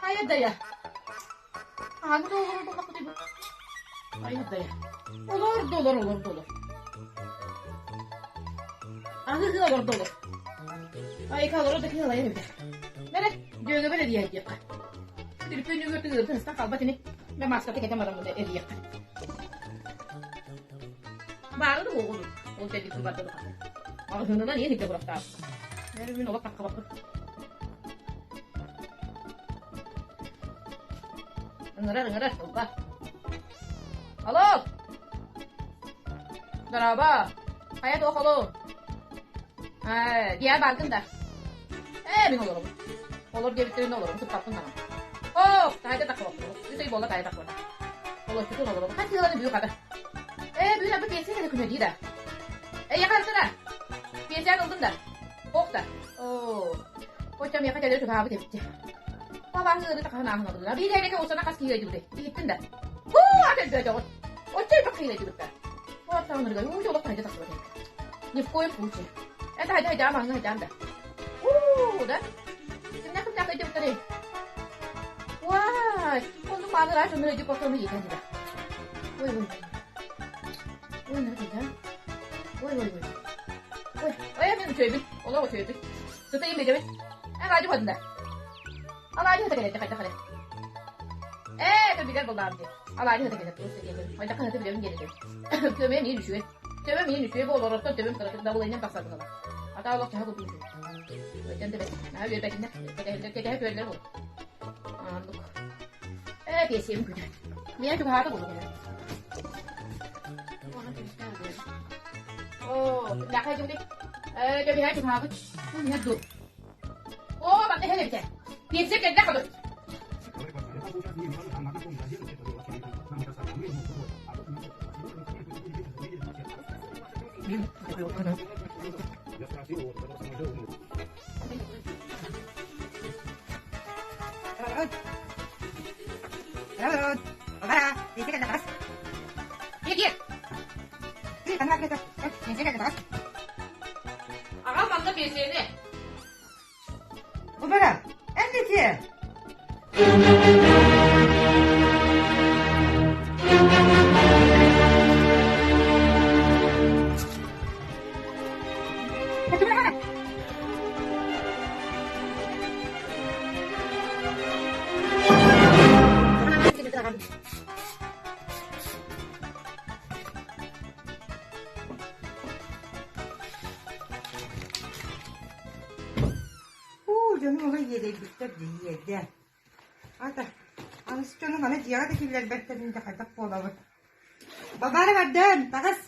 Хайа дайа. Хаһан да олорор буоллахпытый бу? Хайа дайа. Олор да олор, олор да олор. Аһыы олор да олор. Айка олорор да кыалайан эбитэ. Бэрэ, дьүөгэбэр эрийэ диэххэ. Түлүпүөн үгүр тыгыртын ыстан хаалбат ини. Мэ мааската кэтэн баран эрийиэххэ. Баары да буолуо ол кэлбит барда да Маҕаһыынынан иэн илдьэ буруохтаах. Мин олох таххабаппын. Ыҥырар, ыҥырар, ылба. Алло! Дорообо! Хайа туох олу? Ээ, диэ бааргын да? Ээ, мин олоробун. Олор диэбиттэрин олоробун, сыппаппын даҕаны. Оо, таайда таххабаппын. Үс ый буолла таайда таххабата. Олоччутун олоробун. Хас сыаланы бү хата. Ээ, бүгүн абы пенсия кэлэ күнэ дии да. Эйиэхэ ырытына. Пенсияны ылдым да. Ох да. Оо. Оччо миэхэ кэлэр чугаһаабыт эбит. Бабаҥ ыарыыта хаһан ааһан олордуна. Биир эрэкэ усана хас киһи ыйдыбытай? Иһиттин да. Һуу, ат өлбөөтөҕүн. Оччо элбэх киһи ыйдыбыттар. Оттоонургай, уу, олох таһырдьа тахсыбат Ни в коем случае. Это хайда хайда маҥҥа хайдаан да. Уу, да? Кимнээх кимнээх ыйдыбыттарый? Уай, оннук мааны ыраас дьоннор ыйдып ортону иитэн дии. Ой, ой, ой. Ой, ныргыйда. Ой, ой, ой. Ой, ой, мин үчүгэйбин. Олох үчүгэйбин. Сытыйым бидэбин. Эн алаадьы уһадын да. Алаадьы уһата кэлэр хайдах эрэ. Ээ, это билэр буоллаҕым дии. Алаадьы уһата кэлэр просто диэтим. Хайдах хаһыаты билэбин диэн этим. Төбөм миин үчүгэй. Төбөм миин үчүгэй буолар, оттон төбөм кыратык дабылыанньам тахсар быһыылаах. Ата олох чаһы курдук үчүгэй. Өйтөн да бэт. Наһаа үөрбэтиннэр. Кэтэһэллэр, кэтэһэ көрөллөр буолуо. Оннук. Ээ, пиэсиэм күнэ. Миэнэ чугаһаата буолуо кэлэр. Оо, лаха дьули. Ээ, дьэбиһэ чугаһаабыт. Бу ду. Оо, манна иһэн эбитэ. Пиэсиэ кэллэ хабыр. Аҕам манна пиэсиэни. Убара, эн ити. Уу, дьонум олох иэдэйбиттэр дии, иэдэ. Ата, аныгыс дьону маны дьиэҕэ да киллэрбэттэрин да хайдах буолабыт. Бабаара бардын, таҕыс!